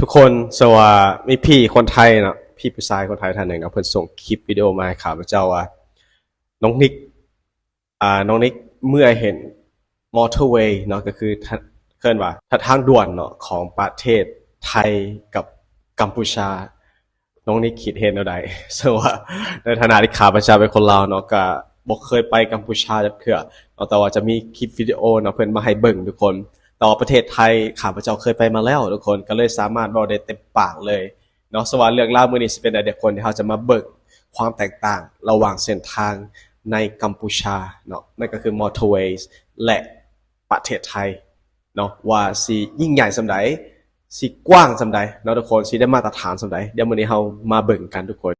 ທຸກຄົນ, ເຊິ່ງວ່າມີພີ່ຄົນໄທເນາະ, ພີ່ຜູ້ຊາຍຄົນໄທທ່ານໜຶ່ງເນາະ, ເພິ່ນສົ່ງຄລິບວິດີໂອມາໃຫ້ຂ້າພະເຈົ້າວ່າ ນ້ອງນິກ ອ່າ ນ້ອງນິກເມື່ອຍເຫັນມອເຕີເວເນາະ, ກໍຄື ເອີ້ນວ່າທາງດ່ວນເນາະ ຂອງປະເທດໄທກັບກຳປູຊາ, ນ້ອງນິກຄິດເຫັນແນວໃດ? ເຊິ່ງວ່າໃນຖານະທີ່ຂ້າພະເຈົ້າເປັນຄົນລາວເນາະ ກໍບໍ່ເຄີຍໄປກຳປູຊາຈັກເທື່ອເນາະ, ແຕ່ວ່າຈະມີຄລິບວິດີໂອເນາະ ເພິ່ນມາໃຫ້ເບິ່ງທຸກຄົນ. ແຕ່ວ່າປະເທດໄທ ຂ້າພະເຈົ້າເຄີຍໄປມາແລ້ວທຸກຄົນ, ກໍເລີຍສາມາດເວົ້າໄດ້ເຕັມປາກເລີຍເນາະ. ເຊິ່ງວ່າເລື່ອງລາວມື້ນີ້ຊິເປັນໃດ ທຸກຄົນ, ທີ່ເຮົາຈະມາເບິ່ງຄວາມແຕກຕ່າງລະຫວ່າງເສັ້ນທາງໃນກຳປູຊາເນາະ, ນັ້ນກໍຄື motorways ແລະ ປະເທດໄທເນາະ, ວ່າຊິຍິ່ງໃຫຍ່ສ່ຳໃດ, ຊິກວ້າງສ່ຳໃດເນາະທຸກຄົນ, ຊິໄດ້ມາດຕະຖານສ່ຳໃດ. ດຽວມື້ນີ້ເຮົາມາເບິ່ງກັນທຸກຄົນ.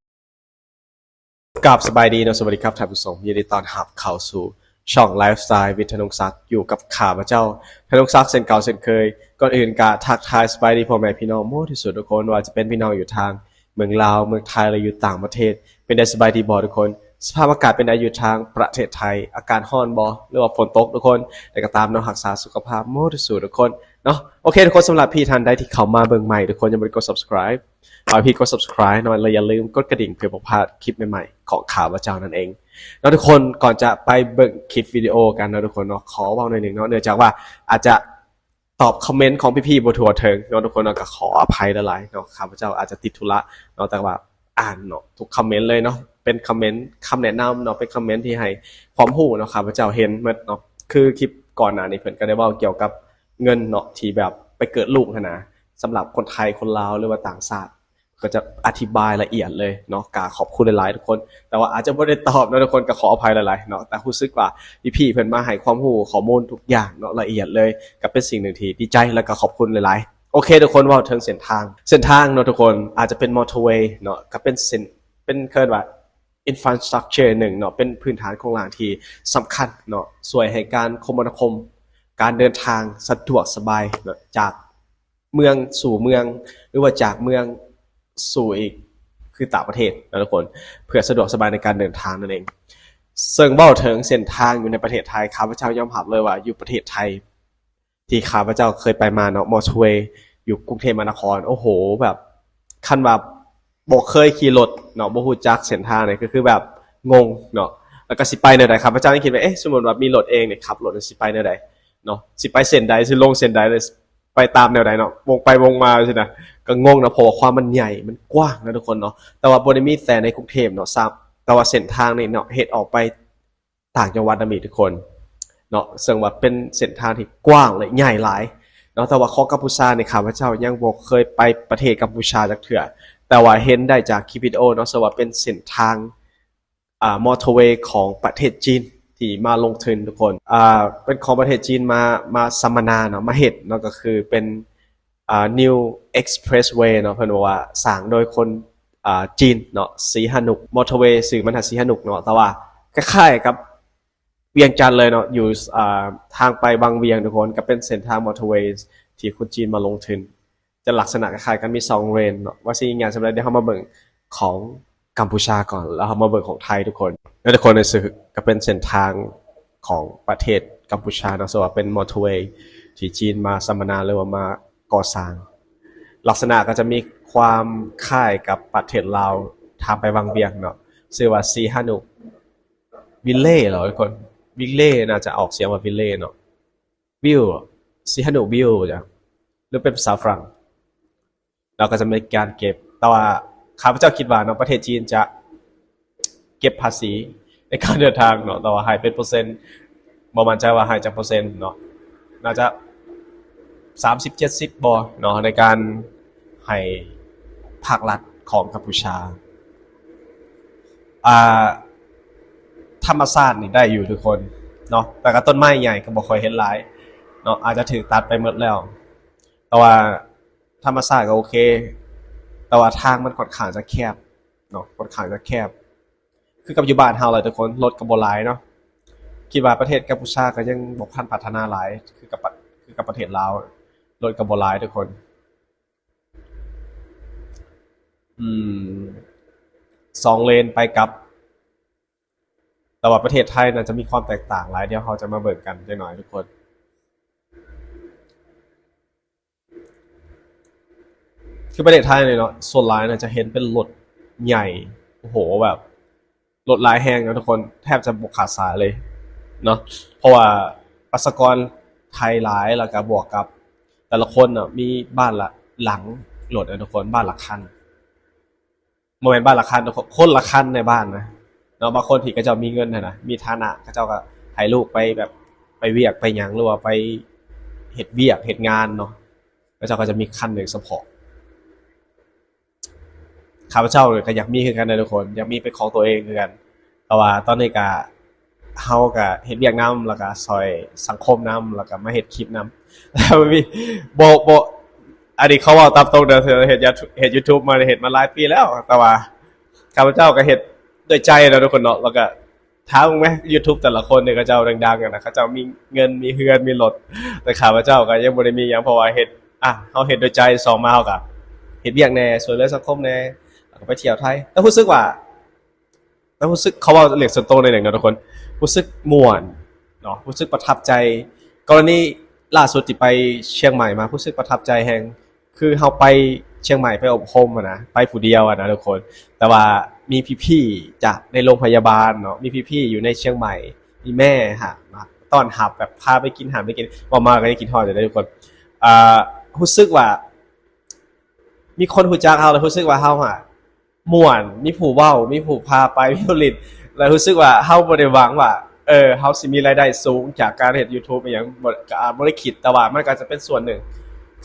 ກາບສະບາຍດີເນາະ, ສະຫວັດດີຄັບທ່ານຜູ້ຊົມ, ຍິນດີຕ້ອນຮັບເຂົ້າສູ່ຊ່ອງ Lifestyle with ທະນົງສັກ, ຢູ່ກັບຂ້າພະເຈົ້າ ທະນົງສັກ ເຊັ່ນເກົ່າເຊັ່ນເຄີຍ. ກ່ອນອື່ນກະທັກທາຍສະບາຍດີພໍ່ແມ່ພີ່ນ້ອງໝົດທຸກສຸດທຸກຄົນ, ວ່າຈະເປັນພີ່ນ້ອງຢູ່ທາງເມືອງລາວ, ເມືອງໄທ ຫຼື ຢູ່ຕ່າງປະເທດ. ເປັນໃດສະບາຍດີບໍ່ທຸກຄົນ? ສະພາບອາກາດເປັນໃດຢູ່ທາງປະເທດໄທ? ອາກາດຮ້ອນບໍ່ ຫຼືວ່າຝົນຕົກທຸກຄົນ? ແຕ່ກໍຕາມເນາະ, ຮັກສາສຸຂະພາບໝົດທຸກສຸດທຸກຄົນເນາະ. ໂອເຄທຸກຄົນ, ສຳລັບພີ່ທ່ານໃດທີ່ເຂົ້າມາເບິ່ງໃໝ່, ທຸກຄົນຍັງບໍ່ໄດ້ກົດ subscribe ຝາກພີ່ກົດ subscribe ເນາະ ແລະ ຢ່າລືມກົດກະດິ່ງເພື່ອບໍ່ພາດຄລິບໃໝ່ໆຂອງຂ້າພະເຈົ້ານັ້ນເອງເນາະທຸກຄົນ. ກ່ອນຈະໄປເບິ່ງຄລິບວິດີໂອກັນເນາະທຸກຄົນເນາະ, ຂໍເວົ້າໜ້ອຍໜຶ່ງເນາະ, ເນື່ອງຈາກວ່າອາດຈະຕອບຄອມເມັນຂອງພີ່ໆບໍ່ທົ່ວເຖິງເນາະທຸກຄົນເນາະ, ກໍຂໍອະໄພຫຼາຍໆເນາະ. ຂ້າພະເຈົ້າອາດຈະຕິດທຸລະເນາະ, ແຕ່ວ່າອ່ານເນາະ ທຸກຄອມເມັນເລີຍເນາະ, ເປັນຄອມເມັນຄຳແນະນຳເນາະ, ເປັນຄອມເມັນທີ່ໃຫ້ຄວາມຮູ້ເນາະ, ຂ້າພະເຈົ້າເຫັນໝົດເນາະ. ຄືຄລິບກ່ອນໜ້ານີ້ເພິ່ນກໍໄດ້ເວົ້າກ່ຽວກັບເງິນເນາະ ທີ່ແບບໄປເກີດລູກຫັ້ນນະ, ສຳລັບຄົນໄທ ຄົນລາວ ຫຼືວ່າຕ່າງຊາດ ກໍຈະອະທິບາຍລະອຽດເລີຍເນາະ. ກະຂອບຄຸນຫຼາຍໆທຸກຄົນ, ແຕ່ວ່າອາດຈະບໍ່ໄດ້ຕອບເນາະທຸກຄົນ, ກໍຂໍອະໄພຫຼາຍໆເນາະ. ແຕ່ຮູ້ສຶກວ່າພີ່ໆເພິ່ນມາໃຫ້ຄວາມຮູ້ຂໍ້ມູນທຸກຢ່າງເນາະ ລະອຽດເລີຍ, ກໍເປັນສິ່ງໜຶ່ງທີ່ດີໃຈ ແລະ ກໍຂອບຄຸນຫຼາຍໆ. ໂອເຄທຸກຄົນ, ເວົ້າເຖິງເສັ້ນທາງ, ເສັ້ນທາງເນາະທຸກຄົນ ອາດຈະເປັນ motorway ເນາະ, ກໍເປັນເສັ້ນ ເປັນ ເອີ້ນວ່າ infrastructure ໜຶ່ງເນາະ, ເປັນພື້ນຖານໂຄງລ່າງທີ່ສຳຄັນເນາະ, ຊ່ວຍໃຫ້ການຄົມມະນາຄົມ ການເດີນທາງສະດວກສະບາຍເນາະ, ຈາກເມືອງສູ່ເມືອງ ຫຼືວ່າຈາກເມືອງສູ່ອີກ ຄືຕ່າງປະເທດເນາະທຸກຄົນ, ເພື່ອສະດວກສະບາຍໃນການເດີນທາງນັ້ນເອງ. ເຊິ່ງເວົ້າເຖິງເສັ້ນທາງຢູ່ໃນປະເທດໄທ, ຂ້າພະເຈົ້າຍອມຮັບເລີຍວ່າຢູ່ປະເທດໄທ ທີ່ຂ້າພະເຈົ້າເຄີຍໄປມາເນາະ, motorway ຢູ່ກຸງເທບມະຫານະຄອນ, ໂອ້ໂຫ ແບບ ຄັນວ່າບໍ່ເຄີຍຂີ່ລົດເນາະ, ບໍ່ຮູ້ຈັກເສັ້ນທາງນີ້ ກໍຄືແບບງົງເນາະ, ແລ້ວກໍຊິໄປແນວໃດ? ຂ້າພະເຈົ້າຍັງຄິດວ່າ ເອະ ສົມມຸດວ່າມີລົດເອງນີ້, ຂັບລົດນີ້ຊິໄປແນວໃດເນາະ, ຊິໄປເສັ້ນໃດ, ຊິລົງເສັ້ນໃດ, ແລ້ວໄປຕາມແນວໃດເນາະ, ວົງໄປວົງມາຊີ້ນະ, ກໍງົງເນາະ, ເພາະວ່າຄວາມມັນໃຫຍ່ ມັນກວ້າງນະທຸກຄົນເນາະ. ແຕ່ວ່າບໍ່ໄດ້ມີແຕ່ໃນກຸງເທບເນາະ, ແຕ່ວ່າເສັ້ນທາງນີ້ເນາະ ເຮັດອອກໄປ ຕ່າງຈັງຫວັດນຳອີກທຸກຄົນເນາະ, ເຊິ່ງວ່າເປັນເສັ້ນທາງທີ່ກວ້າງ ແລະ ໃຫຍ່ຫຼາຍເນາະ. ແຕ່ວ່າຂອງກຳປູຊານີ້ ຂ້າພະເຈົ້າຍັງບໍ່ເຄີຍໄປປະເທດກຳປູຊາຈັກເທື່ອ, ແຕ່ວ່າເຫັນໄດ້ຈາກຄລິບວິດີໂອເນາະ, ເຊິ່ງວ່າເປັນເສັ້ນທາງ ອ່າ motorway ຂອງປະເທດຈີນທີ່ມາລົງທຶນທຸກຄົນ, ອ່າ ເປັນຂອງປະເທດຈີນມາ ມາສຳມະນາເນາະ, ມາເຮັດເນາະ, ກໍຄືເປັນ ອ່າ New Expressway ເນາະ, ເພິ່ນບອກວ່າສ້າງໂດຍຄົນ ອ່າ ຈີນເນາະ, ສີຫະນຸ motorway ຊື່ມັນຫາສີຫະນຸເນາະ, ແຕ່ວ່າຄ້າຍໆກັບວຽງຈັນເລີຍເນາະ, ຢູ່ ອ່າ ທາງໄປວັງວຽງທຸກຄົນ, ກໍເປັນເສັ້ນທາງ motorway ທີ່ຄົນຈີນມາລົງທຶນ, ຈະລັກສະນະຄ້າຍໆກັນ, ມີສອງເລນເນາະ. ວ່າຊິຍາກສ່ຳໃດ ດຽວເຮົາມາເບິ່ງຂອງ ກຳປູຊາກ່ອນ ແລ້ວເຮົາມາເບິ່ງຂອງໄທທຸກຄົນ. ແລ້ວທຸກຄົນ ນີ້ຄື ກໍເປັນເສັ້ນທາງຂອງປະເທດກຳປູຊາເນາະ, ເຊິ່ງວ່າເປັນ motorway ທີ່ຈີນມາສຳມະນາ ຫຼືວ່າມາກໍ່ສ້າງ. ລັກສະນະກໍຈະມີຄວາມຄ້າຍກັບປະເທດລາວ ທາງໄປວັງວຽງເນາະ, ຊື່ວ່າ ສີຫະນຸ ວິລເລ ເນາະທຸກຄົນ, ວິລເລ ໜ້າຈະອອກສຽງວ່າ ວິລເລ ເນາະ, ວິວ ສີຫະນຸ ວິວ ຈ້ະ ຫຼືເປັນພາສາຝຣັ່ງ. ແລ້ວກໍຈະມີການເກັບ, ແຕ່ວ່າຂ້າພະເຈົ້າຄິດວ່າເນາະ ປະເທດຈີນຈະເກັບພາສີໃນການເດີນທາງເນາະ, ແຕ່ວ່າໃຫ້ເປັນເປີເຊັນ ບໍ່ໝັ້ນໃຈວ່າໃຫ້ຈັກເປີເຊັນເນາະ, ໜ້າຈະສາມສິບ ເຈັດສິບ ບໍ່ເນາະ ໃນການໃຫ້ພາກລັດຂອງກຳປູຊາ. ອ່າ ທຳມະຊາດນີ້ໄດ້ຢູ່ທຸກຄົນເນາະ, ແຕ່ກໍຕົ້ນໄມ້ໃຫຍ່ກໍບໍ່ຄ່ອຍເຫັນຫຼາຍເນາະ, ອາດຈະຖືກຕັດໄປໝົດແລ້ວ, ແຕ່ວ່າ ທຳມະຊາດກໍໂອເຄ, ແຕ່ວ່າທາງມັນຂ້ອນຂ້າງຈະແຄບເນາະ, ຂ້ອນຂ້າງຈະແຄບ ຄືກັບຢູ່ບ້ານເຮົາແຫຼະທຸກຄົນ, ລົດກໍບໍ່ຫຼາຍເນາະ. ຄິດວ່າປະເທດກຳປູຊາກໍຍັງບໍ່ທັນພັດທະນາຫຼາຍ ຄືກັບປະ ຄືກັບປະເທດລາວ, ລົດກໍບໍ່ຫຼາຍທຸກຄົນ. ອືມ ສອງເລນໄປກັບ, ແຕ່ວ່າປະເທດໄທໜ້າຈະມີຄວາມແຕກຕ່າງຫຼາຍ, ດຽວເຮົາຈະມາເບິ່ງກັນຈັກໜ້ອຍທຸກຄົນ. ຄືປະເທດໄທນີ້ເນາະ ສ່ວນຫຼາຍນະຈະເຫັນເປັນລົດໃຫຍ່ ໂອ້ໂຫ ແບບລົດຫຼາຍແຮງເນາະທຸກຄົນ ແທບຈະບໍ່ຂາດສາຍເລີຍເນາະ ເພາະວ່າປະຊາກອນໄທຫຼາຍ ແລ້ວກະບວກກັບແຕ່ລະຄົນເນາະ ມີບ້ານລະຫຼັງລົດເນາະທຸກຄົນ ບ້ານລະຄັນ ບໍ່ແມ່ນບ້ານລະຄັນເນາະ ຄົນລະຄັນໃນບ້ານນະເນາະ ບາງຄົນທີ່ເຂົາເຈົ້າມີເງິນຫັ້ນນະ ມີຖານະ ເຂົາເຈົ້າກະໃຫ້ລູກໄປແບບ ໄປວຽກໄປຫຍັງ ຫຼືວ່າໄປເຮັດວຽກເຮັດງານເນາະ ເຂົາເຈົ້າກະຈະມີຄັນໜຶ່ງສະເພາະ ຂ້າພະເຈົ້າກະຢາກມີຄືກັນເດີທຸກຄົນ ຢາກມີເປັນຂອງຕົວເອງຄືກັນ ແຕ່ວ່າຕອນນີ້ກະ ເຮົາກະເຮັດວຽກນຳ ແລ້ວກະຊ່ອຍສັງຄົມນຳ ແລ້ວກະມາເຮັດຄລິບນຳ ແລ້ວມີ ບໍ່ ບໍ່ ອັນນີ້ເຂົາເວົ້າຕາມຕົງເດີ ເຮັດ ເຮັດ YouTube ມາ ເຮັດມາຫຼາຍປີແລ້ວ ແຕ່ວ່າຂ້າພະເຈົ້າກະເຮັດດ້ວຍໃຈເນາະທຸກຄົນເນາະ ແລ້ວກະ ຖາມເບິ່ງແມ YouTube ແຕ່ລະຄົນນີ້ ເຂົາເຈົ້າດັງໆຫັ້ນນະ ເຂົາເຈົ້າມີເງິນ ມີເຮືອນ ມີລົດ ແຕ່ຂ້າພະເຈົ້າກະຍັງບໍ່ໄດ້ມີຫຍັງ ເພາະວ່າເຮັດ ອ່ະ ເຮົາເຮັດດ້ວຍໃຈ ສອງມາເຮົາກະເຮັດວຽກແດ່ ຊ່ວຍເຫຼືອສັງຄົມແດ່ ແລ້ວກະໄປທ່ຽວໄທ ແຕ່ຮູ້ສຶກວ່າ ແຕ່ຮູ້ສຶກ ເຂົາເວົ້າເລື່ອງສ່ວນຕົວໜ້ອຍໜຶ່ງເນາະທຸກຄົນ ຮູ້ສຶກມ່ວນເນາະ ຮູ້ສຶກປະທັບໃຈ ກໍລະນີລ່າສຸດທີ່ໄປຊຽງໃໝ່ມາ ຮູ້ສຶກປະທັບໃຈແຮງ ຄືເຮົາໄປຊຽງໃໝ່ໄປອົບຮົມຫັ້ນນະ ໄປຜູ້ດຽວຫັ້ນນະທຸກຄົນ ແຕ່ວ່າມີພີ່ໆຈາກໃນໂລງພະຍາບານເນາະ ມີພີ່ໆຢູ່ໃນຊຽງໃໝ່ ມີແມ່ຫາ ມາຕ້ອນຮັບ ແບບພາໄປກິນຫັ້ນໄປກິນ ເວົ້າມາກະຍັງຄິດຮອດຢູ່ເດ້ທຸກຄົນ ອ່າ ຮູ້ສຶກວ່າ ມີຄົນຮູ້ຈັກເຮົາ ແລ້ວຮູ້ສຶກວ່າເຮົາຫາ ມ່ວນ ມີຜູ້ເວົ້າ ມີຜູ້ພາໄປ ມີຜູ້ຫຼິ້ນ ແລ້ວຮູ້ສຶກວ່າເຮົາບໍ່ໄດ້ຫວັງວ່າ ເອີ ເຮົາຊິມີລາຍໄດ້ສູງຈາກການເຮັດ YouTube ອີ່ຫຍັງ ບໍ່ ກະອາດບໍ່ໄດ້ຄິດ ແຕ່ວ່າມັນກະຈະເປັນສ່ວນໜຶ່ງ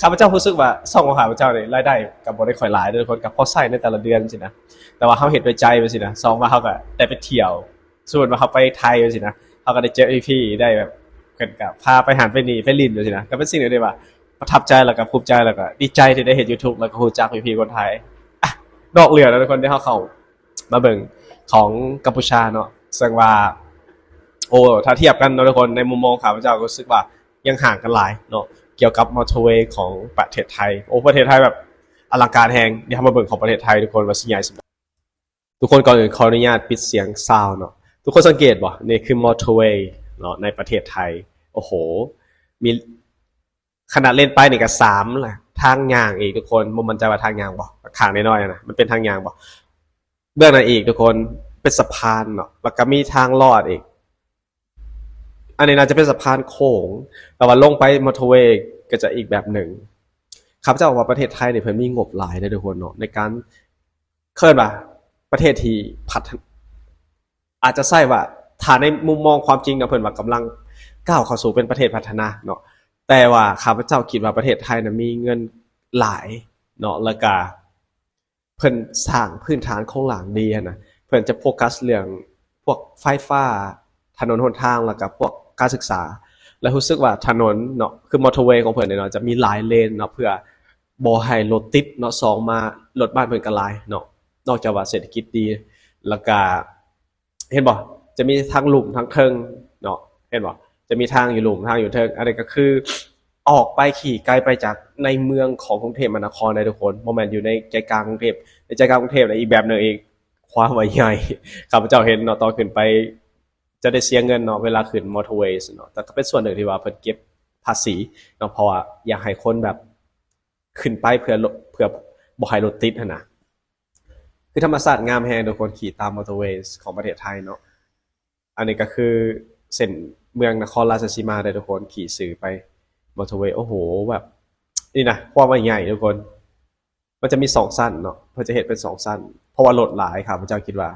ຂ້າພະເຈົ້າຮູ້ສຶກວ່າຊ່ອງຂອງຂ້າພະເຈົ້ານີ້ລາຍໄດ້ກະບໍ່ໄດ້ຄ່ອຍຫຼາຍເດີທຸກຄົນ ກະພໍໃຊ້ໃນແຕ່ລະເດືອນຊີ້ນະ ແຕ່ວ່າເຮົາເຮັດດ້ວຍໃຈຊີ້ນະ ສອງມາເຮົາກະໄດ້ໄປທ່ຽວ ສົມມຸດວ່າເຮົາໄປໄທຈັ່ງຊີ້ນະ ເຮົາກະໄດ້ເຈີພີ່ໆ ໄດ້ແບບ ເພິ່ນກະພາໄປຫັ້ນໄປນີ້ໄປຫຼິ້ນຈັ່ງຊີ້ນະ ກະເປັນສິ່ງທີ່ວ່າປະທັບໃຈ ແລ້ວກະພູມໃຈ ແລ້ວກະດີໃຈທີ່ໄດ້ເຮັດ YouTube ແລ້ວກະຮູ້ຈັກພີ່ໆຄົນໄທ ອ່ະ ນອກເລື່ອງແລ້ວທຸກຄົນ ດຽວເຮົາເຂົ້າມາເບິ່ງຂອງກຳປູຊາເນາະ ເຊິ່ງວ່າ ໂອ້ ຖ້າທຽບກັນເນາະທຸກຄົນ ໃນມຸມມອງຂ້າພະເຈົ້າກະຮູ້ສຶກວ່າຍັງຫ່າງກັນຫຼາຍເນາະ ກ່ຽວກັບມໍເຕີເວຂອງປະເທດໄທ ໂອ້ ປະເທດໄທແບບອະລັງການແຮງ ດຽວເຮົາມາເບິ່ງຂອງປະເທດໄທທຸກຄົນວ່າຊິໃຫຍ່ສ່ຳໃດ. ທຸກຄົນ ກ່ອນອື່ນຂໍອະນຸຍາດປິດສຽງຊາວເນາະ ທຸກຄົນສັງເກດບໍ່ ນີ້ຄືມໍເຕີເວເນາະ ໃນປະເທດໄທ ໂອ້ໂຫ ມີ ຂະໜາດເລນໄປນີ້ກະສາມລະ ທາງຍ່າງອີກທຸກຄົນ ບໍ່ໝັ້ນໃຈວ່າທາງຍ່າງບໍ່ ຂ້າງນ້ອຍໆຫັ້ນນະ ມັນເປັນທາງຍ່າງບໍ່ ເບື້ອງນັ້ນອີກທຸກຄົນ ເປັນສະພານເນາະ ແລ້ວກະມີທາງລອດອີກ ອັນນີ້ໜ້າຈະເປັນສະພານໂຄ້ງ ແຕ່ວ່າລົງໄປມໍເຕີເວກະຈະອີກແບບໜຶ່ງ ຂ້າພະເຈົ້າວ່າປະເທດໄທນີ້ເພິ່ນມີງົບຫຼາຍເດີທຸກຄົນເນາະ ໃນການ ເອີ້ນວ່າປະເທດທີ່ພັດທະ ອາດຈະໃຊ້ວ່າ ຖ້າໃນມຸມມອງຄວາມຈິງເນາະ ເພິ່ນວ່າກຳລັງກ້າວເຂົ້າສູ່ເປັນປະເທດພັດທະນາເນາະ ແຕ່ວ່າຂ້າພະເຈົ້າຄິດວ່າປະເທດໄທນະມີເງິນຫຼາຍເນາະ ແລ້ວກະເພິ່ນສ້າງພື້ນຖານໂຄງລ່າງດີຫັ້ນນະ ເພິ່ນຈະໂຟກັສເລື່ອງພວກໄຟຟ້າ ຖະໜົນຫົນທາງ ແລ້ວກະພວກການສຶກສາ ແລະ ຮູ້ສຶກວ່າຖະໜົນເນາະ ຄືມໍເຕີເວຂອງເພິ່ນນີ້ເນາະ ຈະມີຫຼາຍເລນເນາະ ເພື່ອບໍ່ໃຫ້ລົດຕິດເນາະ ສອງມາລົດບ້ານເພິ່ນກະຫຼາຍເນາະ ນອກຈາກວ່າເສດຖະກິດດີ ແລ້ວກະ ເຫັນບໍ່ ຈະມີທາງລຸ່ມທາງເທິງເນາະ ເຫັນບໍ່ ຈະມີທາງຢູ່ລຸ່ມທາງຢູ່ເທິງ ອັນນີ້ກະຄືອອກໄປ ຂີ່ໄກໄປຈາກໃນເມືອງຂອງກຸງເທບມະຫານະຄອນເດ້ທຸກຄົນ ບໍ່ແມ່ນຢູ່ໃນໃຈກາງກຸງເທບ ໃນໃຈກາງກຸງເທບນະອີກແບບໜຶ່ງອີກ ຄວາມວ່າໃຫຍ່ ຂ້າພະເຈົ້າເຫັນເນາະ ຕອນຂຶ້ນໄປ ຈະໄດ້ເສຍເງິນເນາະ ເວລາຂຶ້ນມໍເຕີເວເນາະ ແຕ່ກະເປັນສ່ວນໜຶ່ງທີ່ວ່າເພິ່ນເກັບພາສີເນາະ ເພາະວ່າຢາກໃຫ້ຄົນແບບຂຶ້ນໄປເພື່ອ ເພື່ອບໍ່ໃຫ້ລົດຕິດຫັ້ນນະ ຄືທຳມະຊາດງາມແຮງທຸກຄົນ ຂີ່ຕາມມໍເຕີເວຂອງປະເທດໄທເນາະ ອັນນີ້ກະຄືເສັ້ນເມືອງນະຄອນລາຊະສີມາເດີທຸກຄົນ ຂີ່ຊື່ໄປມໍເຕີເວ ໂອ້ໂຫ ແບບ ນີ້ນະ ຄວາມວ່າໃຫຍ່ທຸກຄົນ ມັນຈະມີສອງຊັ້ນເນາະ ເພິ່ນຈະເຮັດເປັນສອງຊັ້ນ ເພາະວ່າລົດຫຼາຍ ຂ້າພະເຈົ້າຄິດວ່າ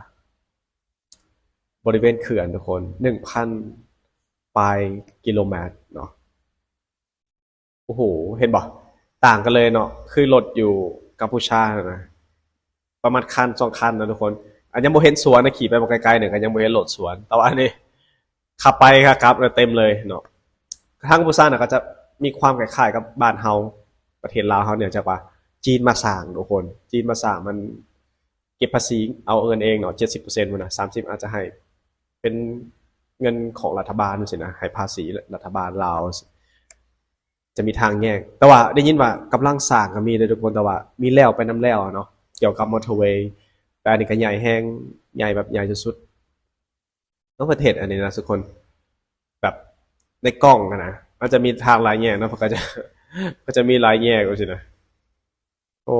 ບໍລິເວນເຂື່ອນທຸກຄົນ ໜຶ່ງພັນປາຍກິໂລແມັດເນາະ ໂອ້ໂຫ ເຫັນບໍ່ ຕ່າງກັນເລີຍເນາະ ຄືລົດຢູ່ກຳປູຊາຫັ້ນນະ ປະມານຄັນສອງຄັນເນາະທຸກຄົນ ອັນຍັງບໍ່ເຫັນສວນນະ ຂີ່ໄປບໍ່ໄກໆນີ້ກະຍັງບໍ່ເຫັນລົດສວນ ແຕ່ວ່າອັນນີ້ ຂາໄປຂາກັບເຕັມເລີຍເນາະ ທາງກຳປູຊານະກະຈະມີຄວາມຄ້າຍໆກັບບ້ານເຮົາ ປະເທດລາວເຮົາ ເນື່ອງຈາກວ່າຈີນມາສ້າງທຸກຄົນ ຈີນມາສ້າງ ມັນເກັບພາສີເອົາເງິນເອງເນາະ ເຈັດສິບເປີເຊັນພຸ້ນນະ ສາມສິບອາດຈະໃຫ້ເປັນເງິນຂອງລັດຖະບານຊີ້ນະ ໃຫ້ພາສີລັດຖະບານລາວ ຈະມີທາງແຍກ ແຕ່ວ່າໄດ້ຍິນວ່າກຳລັງສ້າງກະມີເດີທຸກຄົນ ແຕ່ວ່າມີແລ້ວໄປນຳແລ້ວເນາະ ກ່ຽວກັບມໍເຕີເວ ແຕ່ອັນນີ້ກະໃຫຍ່ແຮງ ໃຫຍ່ແບບໃຫຍ່ສຸດໆ ເນາະ ປະເທດອັນນີ້ນະທຸກຄົນ ແບບໃນກ້ອງຫັ້ນນະ ມັນຈະມີທາງຫຼາຍແຍກເນາະ ເຂົາກະຈະ ເຂົາຈະມີຫຼາຍແຍກຈັ່ງຊີ້ນະ ໂອ້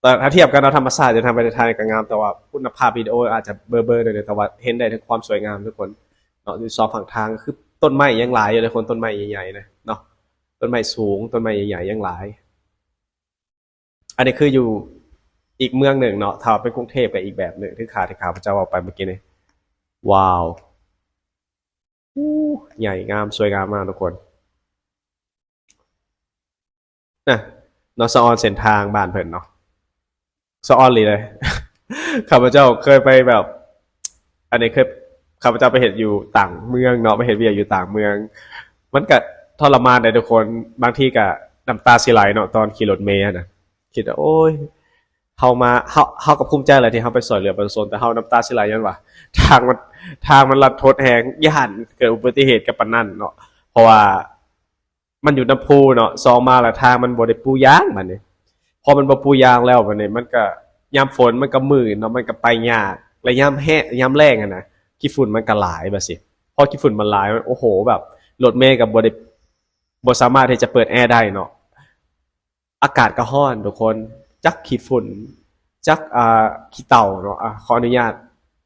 ແຕ່ຖ້າທຽບກັນເນາະ ທຳມະຊາດຢູ່ທາງປະເທດໄທກໍງາມ, ແຕ່ວ່າຄຸນນະພາບວິດີໂອອາດຈະເບີໆໜ້ອຍໜຶ່ງ, ແຕ່ວ່າເຫັນໄດ້ເຖິງຄວາມສວຍງາມທຸກຄົນເນາະ. ຢູ່ສອງຝັ່ງທາງຄືຕົ້ນໄມ້ຍັງຫຼາຍຢູ່ເລີຍທຸກຄົນ, ຕົ້ນໄມ້ໃຫຍ່ໆນະເນາະ, ຕົ້ນໄມ້ສູງ ຕົ້ນໄມ້ໃຫຍ່ໆຍັງຫຼາຍ. ອັນນີ້ຄືຢູ່ອີກເມືອງໜຶ່ງເນາະ, ຖ້າເປັນກຸງເທບກໍອີກແບບໜຶ່ງ, ຄືຄ່າທີ່ຂ້າພະເຈົ້າເວົ້າໄປເມື່ອກີ້ນີ້. ວ້າວ ໂອ້ ໃຫຍ່ງາມ ສວຍງາມມາກທຸກຄົນ. ນະເນາະ ສະອອນເສັ້ນທາງບ້ານເພິ່ນເນາະ, ສະອອນອີ່ຫຼີເລີຍ. ຂ້າພະເຈົ້າເຄີຍໄປແບບ ອັນນີ້ເຄີຍ ຂ້າພະເຈົ້າໄປເຮັດຢູ່ຕ່າງເມືອງເນາະ, ໄປເຮັດວຽກຢູ່ຕ່າງເມືອງ ມັນກະທໍລະມານເດ້ທຸກຄົນ. ບາງທີກະນ້ຳຕາຊິໄຫຼເນາະ ຕອນຂີ່ລົດເມຫັ້ນນະ, ຄິດວ່າ ໂອ້ຍ ເຮົາມາ ເຮົາ ເຮົາກໍພູມໃຈແຫຼະທີ່ເຮົາໄປຊ່ວຍເຫຼືອປະຊາຊົນ, ແຕ່ເຮົານ້ຳຕາຊິໄຫຼຍ້ອນວ່າທາງມັນ ທາງມັນລັນທົດແຮງ, ຢ້ານເກີດອຸບັດຕິເຫດກັບປານນັ້ນເນາະ, ເພາະວ່າ ມັນຢູ່ນຳພູເນາະ, ສອງມາແລ້ວທາງມັນບໍ່ໄດ້ປູຢາງ. ບາດນີ້ພໍມັນບໍ່ປູຢາງແລ້ວ ບາດນີ້ມັນກະ ຍາມຝົນມັນກະມື່ນເນາະ, ມັນກະໄປຍາກ, ແລະຍາມແຫ້ງ ຍາມແລ້ງຫັ້ນນະ ຂີ້ຝຸ່ນມັນກະຫຼາຍບາດນີ້. ພໍຂີ້ຝຸ່ນມັນຫຼາຍ ໂອ້ໂຫ ແບບລົດເມກະບໍ່ໄດ້ ບໍ່ສາມາດທີ່ຈະເປີດແອໄດ້ເນາະ. ອາກາດກະຮ້ອນທຸກຄົນ, ຈັກຂີ້ຝຸ່ນ ຈັກ ອ່າ ຂີ້ເຕົ່າເນາະ. ອາ ຂໍອະນຸຍາດ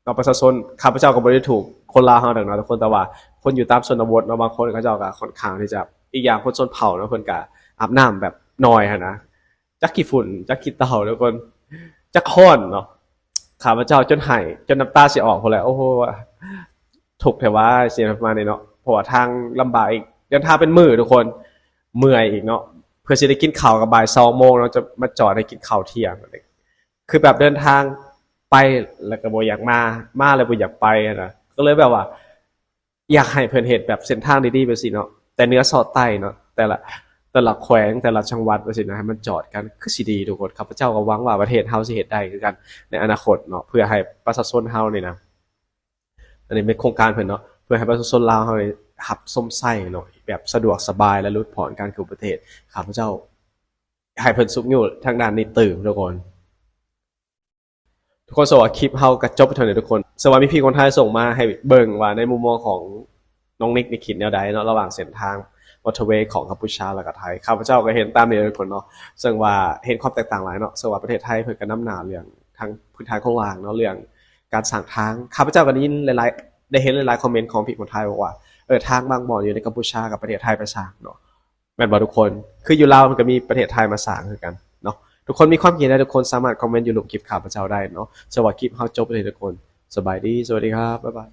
ເນາະ ປະຊາຊົນ, ຂ້າພະເຈົ້າກໍບໍ່ໄດ້ດູຖູກຄົນລາວເຮົາດອກເນາະທຸກຄົນ, ແຕ່ວ່າຄົນຢູ່ຕາມຊົນນະບົດເນາະ ບາງຄົນເຂົາເຈົ້າກໍຄ່ອນຂ້າງທີ່ຈະ ອີກຢ່າງຄົນຊົນເຜົ່າເນາະ ເພິ່ນກໍອາບນ້ຳແບບໜ້ອຍຫັ້ນນະ, ຈັກຂີ້ຝຸ່ນ ຈັກຂີ້ເຕົ່າທຸກຄົນ, ຈັກຮ້ອນເນາະ. ຂ້າພະເຈົ້າຈົນໄຫ້ ຈົນນ້ຳຕາຊິອອກພຸ້ນແຫຼະ. ໂອ້ໂຫ ທຸກແທ້ຫວາ ຊິປະມານນີ້ເນາະ, ເພາະວ່າທາງລຳບາກອີກ, ເດີນທາງເປັນມື້ທຸກຄົນ, ເມື່ອຍອີກເນາະ. ເພື່ອຊິໄດ້ກິນເຂົ້າກໍບ່າຍສອງໂມງເນາະ, ຈະມາຈອດໃຫ້ກິນເຂົ້າທ່ຽງ. ຄືແບບເດີນທາງໄປແລ້ວກໍບໍ່ຢາກມາ, ມາແລ້ວບໍ່ຢາກໄປຫັ້ນນະ. ກໍເລີຍແບບວ່າ ຢາກໃຫ້ເພິ່ນເຮັດແບບເສັ້ນທາງດີໆແບບຊີ້ເນາະ, ແຕ່ເໜືອຊອດໃຕ້ເນາະ, ແຕ່ລະ ແຕ່ລະແຂວງ ແຕ່ລະຈັງຫວັດວ່າຊີ້ນະ, ໃຫ້ມັນຈອດກັນ ຄືຊິດີທຸກຄົນ. ຂ້າພະເຈົ້າກໍຫວັງວ່າປະເທດເຮົາຊິເຮັດໄດ້ຄືກັນໃນອະນາຄົດເນາະ, ເພື່ອໃຫ້ປະຊາຊົນເຮົານີ້ນະ, ອັນນີ້ເປັນໂຄງການເພິ່ນເນາະ, ເພື່ອໃຫ້ປະຊາຊົນລາວເຮົານີ້ຮັບຊົມໃຊ້ເນາະ ແບບສະດວກສະບາຍ ແລະ ຫຼຸດຜ່ອນການເກີດອຸບັດຕິເຫດ. ຂ້າພະເຈົ້າໃຫ້ເພິ່ນຊຸກຍູ້ທາງດ້ານນີ້ຕື່ມທຸກຄົນ. ທຸກຄົນ, ສຳລັບຄລິບເຮົາກໍຈົບໄປເທົ່ານີ້ທຸກຄົນ. ສຳລັບມີພີ່ຄົນໄທສົ່ງມາໃຫ້ເບິ່ງວ່າໃນມຸມມອງຂອງນ້ອງນິກນີ້ຄິດແນວໃດເນາະ ລະຫວ່າງເສັ້ນທາງມອເຕີເວຂອງກຳປູຊາ ແລະ ກໍໄທ. ຂ້າພະເຈົ້າກໍເຫັນຕາມນີ້ທຸກຄົນເນາະ, ເຊິ່ງວ່າເຫັນຄວາມແຕກຕ່າງຫຼາຍເນາະ. ເຊິ່ງວ່າປະເທດໄທເພິ່ນກໍນຳໜ້າເລື່ອງທາງພື້ນຖານໂຄງລ່າງເນາະ, ເລື່ອງການສ້າງທາງ. ຂ້າພະເຈົ້າກໍໄດ້ຍິນຫຼາຍໆ ໄດ້ເຫັນຫຼາຍໆຄອມເມັນຂອງພີ່ຄົນໄທບອກວ່າ ເອີ ທາງບາງບ່ອນຢູ່ໃນກຳປູຊາກັບປະເທດໄທໄປສ້າງເນາະ. ແມ່ນບໍ່ທຸກຄົນ? ຄືຢູ່ລາວມັນກໍມີປະເທດໄທມາສ້າງຄືກັນເນາະ. ທຸກຄົນມີຄວາມຄິດເຫັນໃດ ທຸກຄົນສາມາດຄອມເມັນຢູ່ລຸ່ມຄລິບຂ້າພະເຈົ້າໄດ້ເນາະ. ສຳລັບຄລິບເຮົາຈົບໄປເທົ່ານີ້ທຸກຄົນ. ສະບາຍດີ, ສະຫວັດດີຄັບ, ບາຍບາຍ.